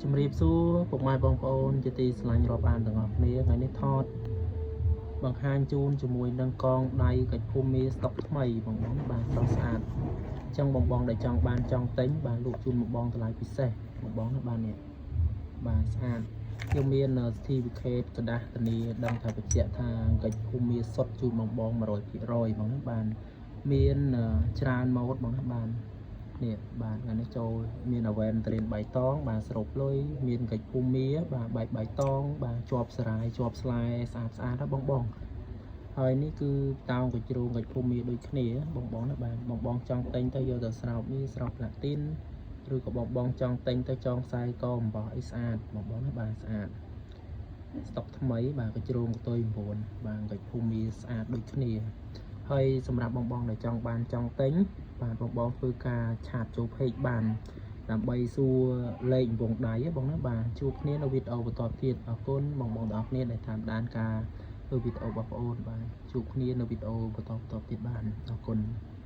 ជំរាបសួរពុកម៉ែបងប្អូនជាទីស្រឡាញ់រាប់អានទាំងអស់គ្នាថ្ងៃនេះថតបង្ហាញជូនជាមួយនឹងកងដៃកាច់ភូមិស្តុកថ្មីបងបងបាទស្រស់ស្អាតអញ្ចឹងបងបងដែលចង់បានចង់ទិញបាទលក់ជូនបងបងតម្លៃពិសេសបងបងណាបាទនេះបាទស្អាតយើងមាន certificate ក្រដាសធានាដឹងថាបញ្ជាក់ថាកាច់ភូមិសុទ្ធជូនបងបង100%បងណាបាទមានច្រើនម៉ូតបងណាបាទ នេះបាទថ្ងៃនេះចូលមានអាវ៉ែនត្រៀនបៃតងបាទស្រូបលុយមានកិច្ចភូមិបាទបែកបៃតងបាទជាប់សរាយជាប់ស្លែស្អាតស្អាតណាបងបងហើយនេះគឺតោងកញ្ជ្រោងកិច្ចភូមិដូចគ្នាបងបងណាបាទបងបងចង់ទិញទៅយកទៅស្រោបនេះស្រោបផ្លាទីនឬក៏បងបងចង់ទិញទៅចងខ្សែកអំបោះអីស្អាតបងបងណាបាទស្អាតស្តុកថ្មីបាទកញ្ជ្រោងកតុយ9បាទកិច្ចភូមិស្អាតដូចគ្នា ហើយសម្រាប់បងបងដែលចង់បានចង់ទិញបាទបងបងធ្វើការ chat ចូល page បានដើម្បីសួរលេខវងដៃហ៎បងណាបាទជួបគ្នានៅវីដេអូបន្តទៀតអរគុណបងបងទាំងអស់គ្នាដែលតាមដានការធ្វើវីដេអូរបស់បងអូនបាទជួបគ្នានៅវីដេអូបន្តបន្តទៀតបានអរគុណ។